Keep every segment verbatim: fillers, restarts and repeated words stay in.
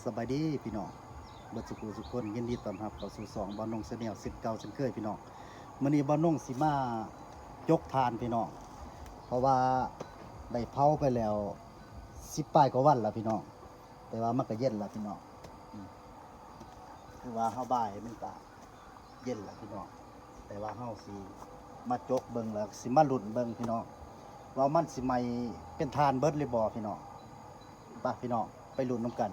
สบายดีพี่น้อง เบิดสุขุสุขคน ยินดีต้อนรับเข้าสู่ช่องบ่าวนง Channel เช่นเก่าเช่นเคยพี่น้อง มื้อนี้บ่าวนงสิมาจกถ่านพี่น้อง เพราะว่าได้เผาไปแล้วสิบปลายกว่าวันแล้วพี่น้อง แต่ว่ามันก็เย็นแล้วพี่น้อง อืม คือว่าเฮาบ่ายมันก็เย็นแล้วพี่น้อง แต่ว่าเฮาสิมาจกเบิ่งแล้วสิมาลุ้นเบิ่งพี่น้อง ว่ามันสิไหม้เป็นถ่านเบิดหรือบ่พี่น้อง ไปพี่น้อง ไปลุ้นนำกัน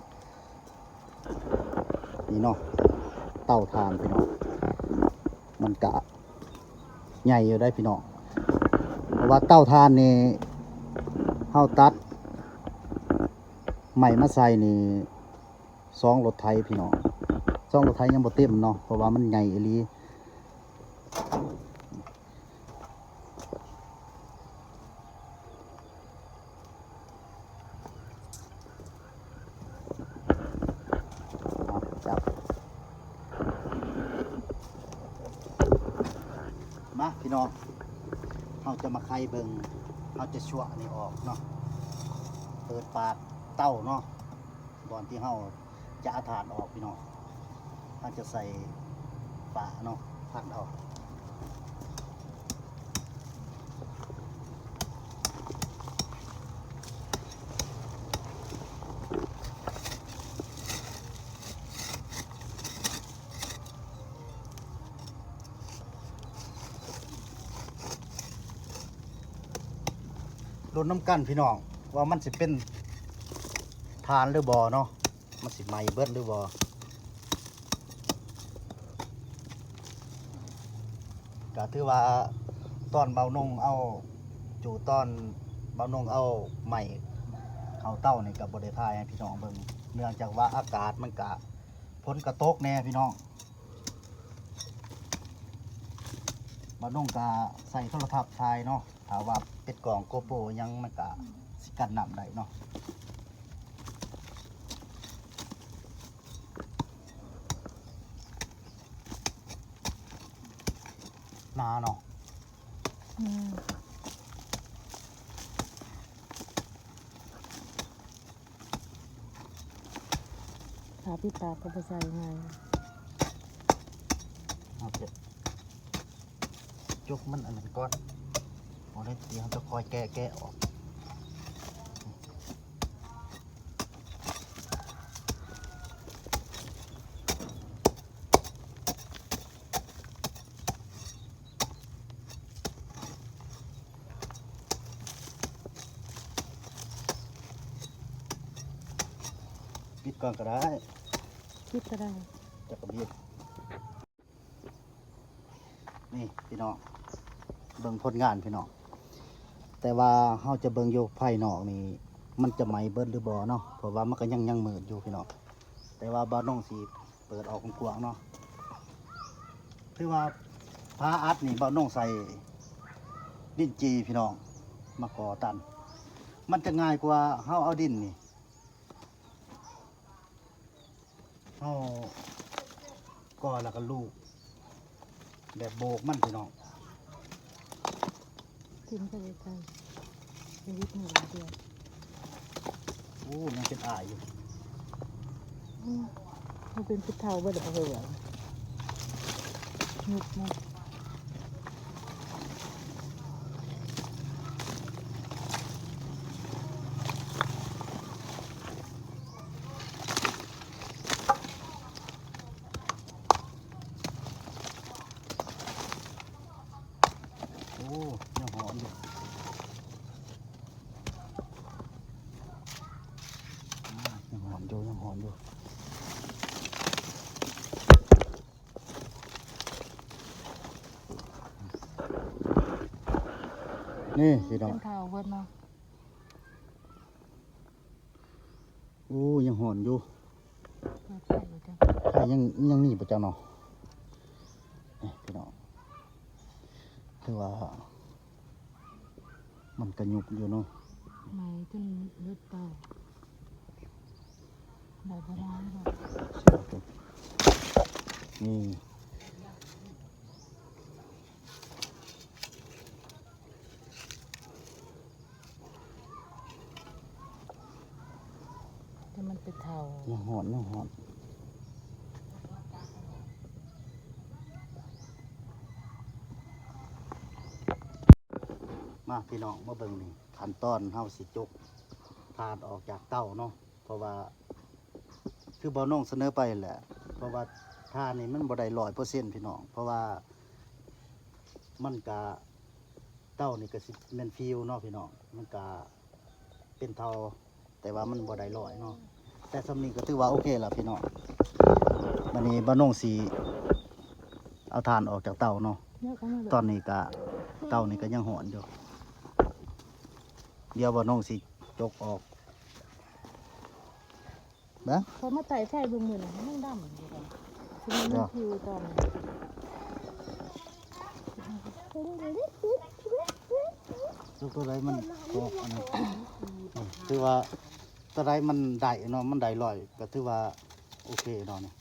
นี่เนาะ เตาถ่านพี่น้อง มันกะใหญ่อยู่ได้พี่น้อง เพราะว่าเตาถ่านนี่ เฮาตัดไม้มาใส่นี่ สองรถไถพี่น้อง สองรถไถยังบ่เต็มเนาะ เพราะว่ามันใหญ่อีหลี เอาจับ มาพี่น้อง เฮาจะมาไขเบิ่ง เฮาจะชั่วนี่ออกเนาะ เปิดปากเตาเนาะ บ่อนที่เฮาจะเอาถ่านออกพี่น้อง เฮาจะใส่ฝาเนาะ พันเอา ลุ้นนำกันพี่น้อง ว่ามันสิเป็นถ่านหรือบ่เนาะ มันสิไหม้เบิดหรือบ่ ก็ถือว่าตอนบ่าวนงเอา จูตอนบ่าวนงเอาไม้เข้าเตานี่ก็บ่ได้ถ่ายให้พี่น้องเบิ่ง เนื่องจากว่าอากาศมันก็ฝนก็ตกแน่พี่น้อง บ่าวนงก็ใส่โทรทัศน์ถ่ายเนาะ ถ้าว่าเป็นกล้อง GoPro หยังมันก็สิกันน้ำได้เนาะ หนาเนาะ อืม ถ้าปิดปากก็บ่ใส่ง่าย เอาเถอะ จกมันอันนั้นก่อน เอาได้ทีเฮาจะค่อยแกะแกะออก ปิดก่อนก็ได้ ปิดก็ได้ จักกะบีบ นี่พี่น้อง เบิ่งผลงานพี่น้อง แต่ว่าเฮาจะเบิ่งอยู่ภายนอกนี่ มันจะไหม้เบิดหรือบ่เนาะ เพราะว่ามันก็ยัง ยังมืดอยู่พี่น้อง แต่ว่าบ่าวนงสิเปิดออกกว้างๆเนาะ ถือว่าฝาอัดนี่บ่าวนงใส่ดินจี่พี่น้อง มาก่อตัน มันจะง่ายกว่าเฮาเอาดินนี่ เฮาก่อแล้วก็ลูบ แบบโบกมันพี่น้อง กินไปเลยจ้ะ ชีวิตหนึ่งเดียว โอ้ มันเป็นอ้ายอยู่ อืม มันเป็นผู้เฒ่าบ่ได้บ่เหื่อ ยุบนะ โอ้ ยังหอนอยู่ อ่า ยังหอนอยู่ ยังหอนอยู่ นี่พี่น้อง เป็นข่าวเบิดเนาะ โอ้ ยังหอนอยู่ เปิดไฟอยู่จ้ะ ไฟยัง ยังมีบ่จ้ะเนาะ นี่พี่น้อง ถือว่า มันกะยุบอยู่เนาะ ไหม้จนเลือดเต้า ได้บ่ได้ดอก นี่ แต่มันไปเฒ่า ยังฮ้อน ยังฮ้อน มาพี่น้อง มาเบิ่งนี่ ขั้นตอนเฮาสิจกถ่านออกจากเตาเนาะ เพราะว่า คือบ่าวน้องเสนอไปแหละ เพราะว่าถ่านนี่มันบ่ได้ร้อยเปอร์เซ็นต์พี่น้อง เพราะว่า มันกะ เตานี่ก็สิแม่นฟิวเนาะพี่น้อง มันกะเป็นเทา แต่ว่ามันบ่ได้ร้อยเนาะ แต่ส่ำนี้ก็ถือว่าโอเคแล้วพี่น้อง บัดนี้บ่าวน้องสิเอาถ่านออกจากเตาเนาะ ตอนนี้กะ เตานี่ก็ยังฮ้อนอยู่ เดี๋ยวบ่าวน้องสิจกออก เบิ่ง เขามาไต่ไฟเบิ่งมื้อนี้มันดำอยู่บ่ คือมัน เดี๋ยว ผิวตอนนี้ ตัว ตัวใดมันก็อันนั้น อืม ถือว่าตัวใดมันได้เนาะ มันได้ร้อย ก็ถือว่าโอเคเนาะนี่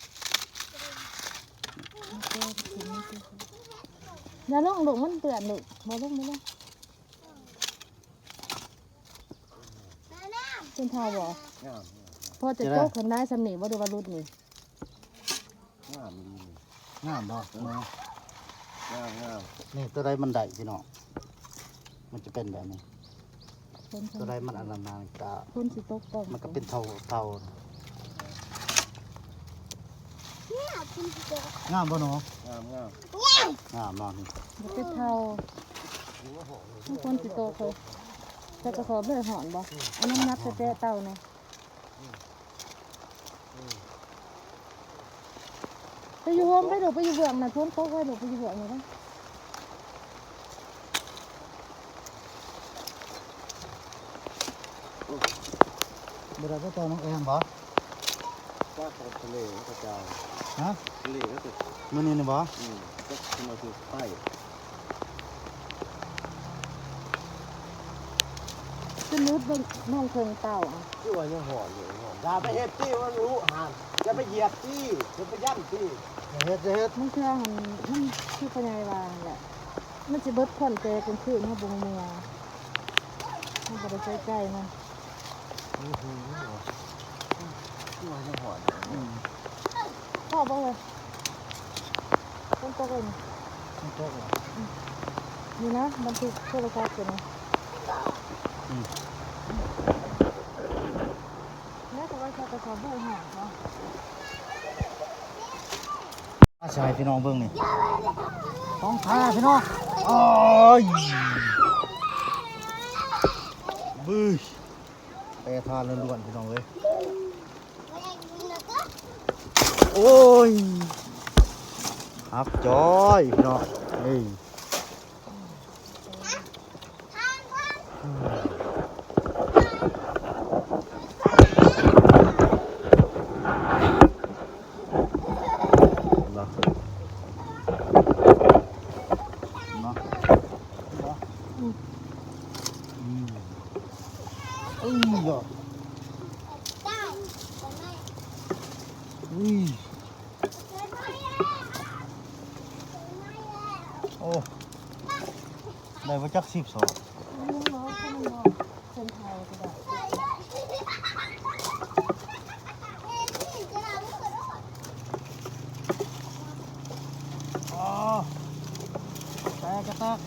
อย่าลงลูก มันเปื้อนลูก บ่ลง บ่ลง เป็นเทาบ่ งาม พอจะ จะได้ โจกข้างได้ส่ำนี้บ่ หรือว่าหลุดนี่ งามดีนี่ งามบ่ งาม งาม นี่ตัวใดมันได้พี่น้อง มันจะเป็นแบบนี้ คน ตัวใดมันอันนั้นมาก็ คนสิตกกล้อง มันก็เป็นเทา เทา เนี่ยคุณจะ งามบ่หนู งาม งาม งามเนาะนี่ มันเป็นเทา โอ้โห มันคนสิตกเลย แต่กระสอบเลยฮ้อนบ่ เอาน้ำหนักใส่แปะเตาแหน่ ไปอยู่โฮมไปลูก ไปอยู่เบื้องนั่น ฝนตกไว้ลูก ไปอยู่เบื้องนั่นนะ บ่ได้ไปต่อน้องแอมบ่ ว่าของทะเลก็กระจาย ฮะ ทะเลก็จะ มื้อนี้นี่บ่ อืม ก็จะมาคือไฟ ขึ้นรูดเบิ่งน้องเคิงเต่าอะ คือว่ายังฮ้อนอยู่ ฮ้อน อย่าไปเฮ็ดตี้ มันรู้หัน อย่าไปเหยียบตี้ อย่าไปย่ำตี้ อย่าเฮ็ด อย่าเฮ็ด มันคือหัน มันคือพญายวางแหละ มันสิเบิดควันแต่กลางคืนเฮาบ่เมือ เฮาบ่ได้ใส่ใจมัน โอ้โห คือว่ายังฮ้อนอยู่ อืม พอบ่เลย ฝนตกเลยนี่ ฝนตกเหรอ อืม นี่นะ บันทึกโทรศัพท์อยู่นะ อืม แล้วแต่ว่าเขาจะขอเบอร์หาเขา อาชายพี่น้องเบิ่งนี่ ของแท้พี่น้อง โอ้ย บึ้ย แต่ถ่านล้วนๆพี่น้องเอ้ย โอ้ย หักจ้อยพี่น้อง นี่ เนาะ เนาะ อืม อืม เอ้ย เหรอ อุ้ย โอ้ ได้มาจักสิบสอง อ๋อ แตกกระแตก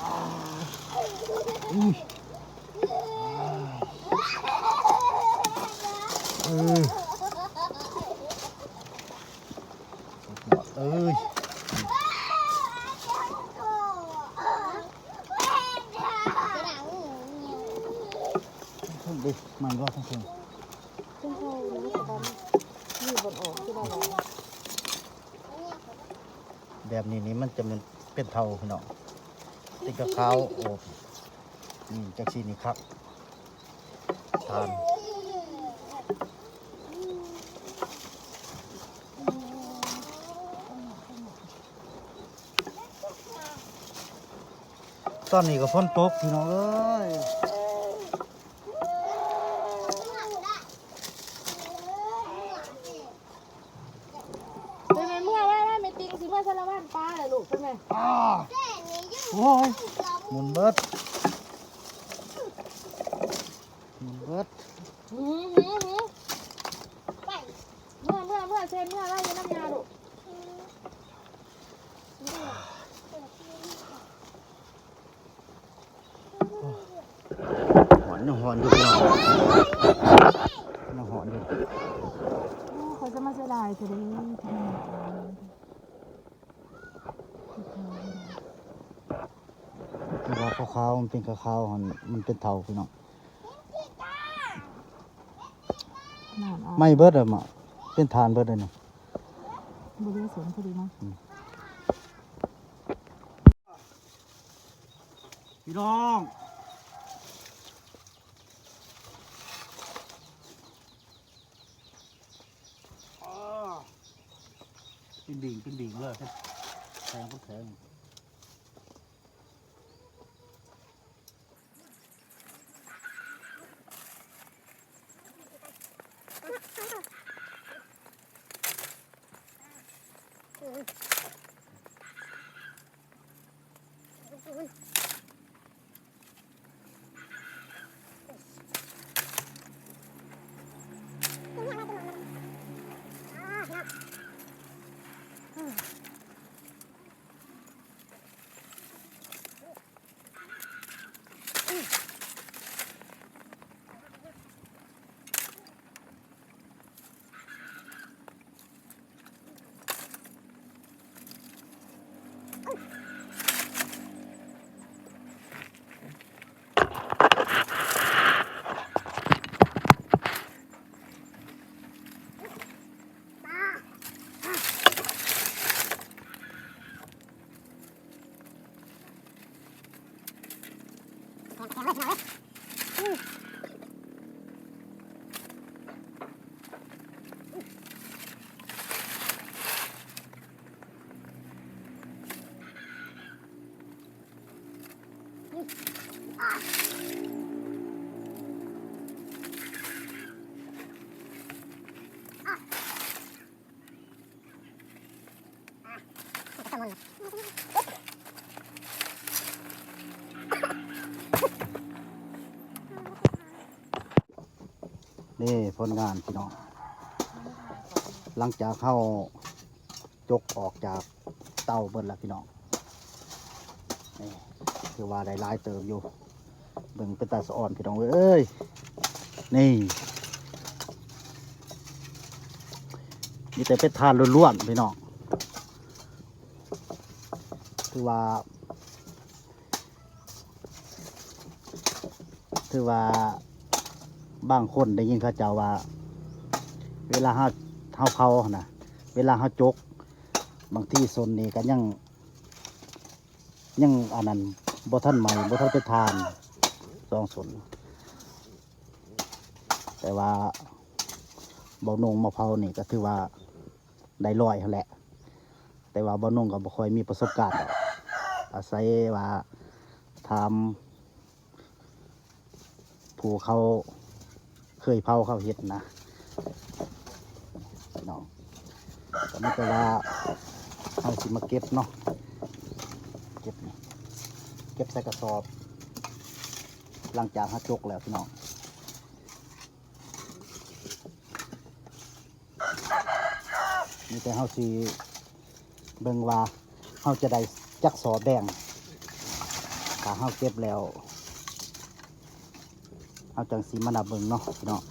อ่า อุ้ย เออ สุดยอดเลย ทั้งเด็กใหม่ก็ทั้งเพิ่ง เพิ่งเข้านะ แต่ว่ามีบนออกที่บ้านเรา แบบนี้นี่มันจะเป็น เป็นเทาพี่น้อง ติดกับขาวโอบ นี่จักสีนี่คัก ทาน ตอนนี้ก็ฝนตกพี่น้องเอ้ย เป็นไงเมื่อไว้ไว้ไม่ติงสิเมื่อสารวัตรปลาเลยลูก เป็นไง อ้า โอ้ย หมุนเบิด หมุนเบิด หืมหืมหืม เมื่อไรน้ำยาลูก ฮ้อน ยังฮ้อนอยู่พี่น้อง ยังฮ้อนอยู่ โอ้ เขาจะมาเสียดายเถอะเด้อ แต่ว่าขาวๆ มันเป็นขาวๆ หั่น มันเป็นเถาพี่น้อง นั่นเอา ไหม้เบิดอะ มา เป็นถ่านเบิดเลยนี่ บ่ได้สนพอดีนะ อืม พี่น้อง อ้อ เป็นบิ่ง เป็นบิ่งเลย แทง เป็นแทง นี่ผลงานพี่น้อง หลังจากเฮาจกออกจากเตาเบิดแล้วพี่น้อง นี่ ถือว่าได้หลายเติบอยู่ เบิ่งเป็นตาสะอ่อนพี่น้องเอ้ย นี่ มีแต่เป็นถ่านล้วนๆ พี่น้อง ถือว่า ถือว่าบางคนได้ยินเขาเจ้าว่า เวลาเฮา เฮาเผาหั่นนะ เวลาเฮาจก บางทีสนนี่ก็ยัง ยังอันนั้น บ่ทันไหม้ บ่ทันเป็นถ่าน สองสน แต่ว่าเบาหนุ่งมาเผานี่ก็ถือว่าได้ลอยหั้นแหละ แต่ว่าเบาหนุ่งก็บ่ค่อยมีประสบการณ์ดอก อาศัยว่าถามผู้เขาเคยเผาเขาเฮ็ดนะ พี่น้อง ก็มีแต่ว่าเฮาสิมาเก็บเนาะ เก็บนี่ เก็บใส่กระสอบ หลังจากเฮาจกแล้วพี่น้อง มีแต่เฮาสิเบิ่งว่าเฮาจะได้จักสอบแดง ถ้าเฮาเก็บแล้ว เฮาจั่งสิมานับเบิ่งเนาะพี่น้อง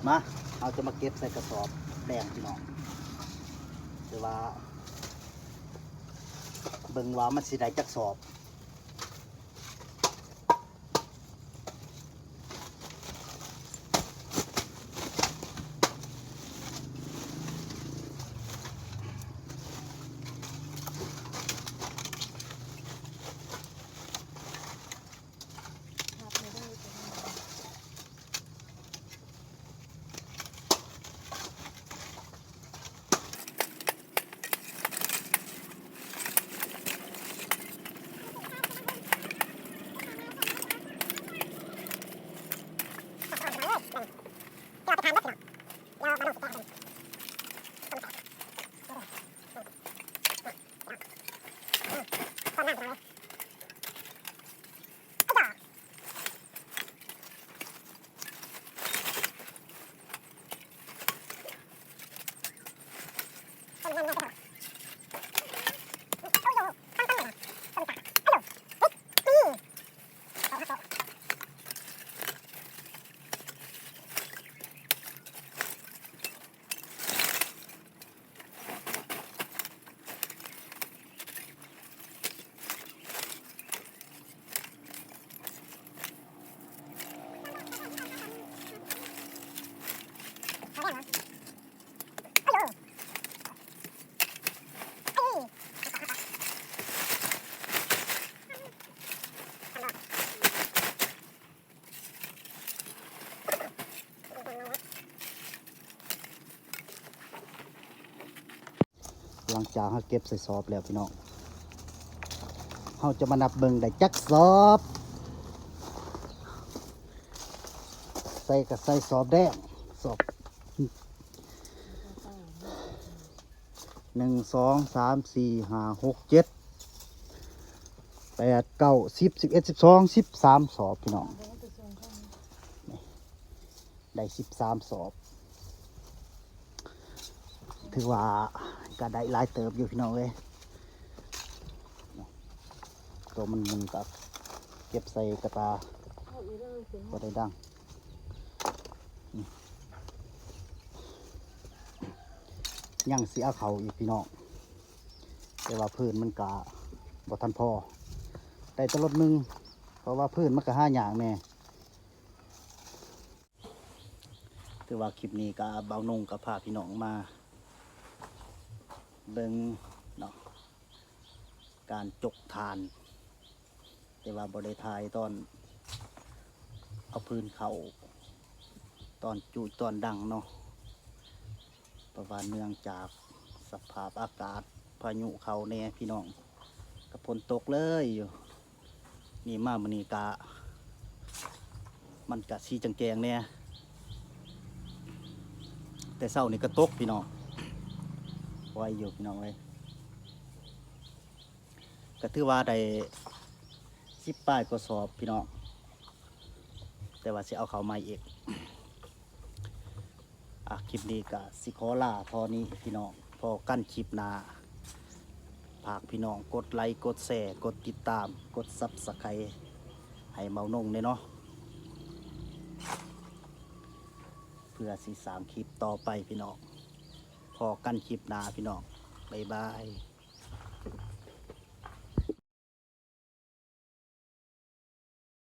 มา เฮาจะมาเก็บใส่กระสอบแดงพี่น้อง แต่ว่า เบิ่งว่ามันสิได้จักสอบ หลังจากเราเก็บใส่สอบแล้วพี่น้อง เราจะมานับเบิ่งได้จักสอบ ใส่ก็ใส่สอบแดง สอบ หนึ่ง สอง สาม สี่ ห้า หก เจ็ด แปด เก้า สิบ สิบเอ็ด สิบสอง สิบสาม สอบพี่น้อง ได้สิบสามสอบ ถือว่าก็ได้หลายเติบอยู่พี่น้องเอ้ย ตัวมันมันก็เก็บใส่กระตา ก็ได้ดัง ยังสิเอาเข้าอีกพี่น้อง แต่ว่าพื้นมันก็บ่ทันพอ ได้แต่รถหนึ่ง เพราะว่าพื้นมันก็หายากแน่ ถือว่าคลิปนี้ก็บ่าวนุ่งก็พาพี่น้องมาเบิ่งเนาะ การจกถ่าน แต่ว่าบ่ได้ถ่ายตอนเอาพื้นเข้า ตอนจุตอนดังเนาะ เพราะว่าเนื่องจากสภาพอากาศพายุเข้าแน่พี่น้อง ก็ฝนตกเลยอยู่ นี่มามื้อนี้กะ มันกะสีแจ้งๆแน่ แต่เช้านี่ก็ตกพี่น้อง ไวอยู่พี่น้องเอ้ย ก็ถือว่าได้สิบปลายกว่าสอบพี่น้อง แต่ว่าสิเอาเข้าใหม่อีก อ่ะ คลิปนี้ก็สิขอลาเท่านี้พี่น้อง พ้อกันคลิปหน้า ฝากพี่น้องกดไลค์ กดแชร์ กดติดตาม กด Subscribe ให้บ่าวนุ่งแน่เนาะ เพื่อสิสร้างคลิปต่อไปพี่น้อง พ้อกันคลิปหน้าพี่น้อง บ๊ายบาย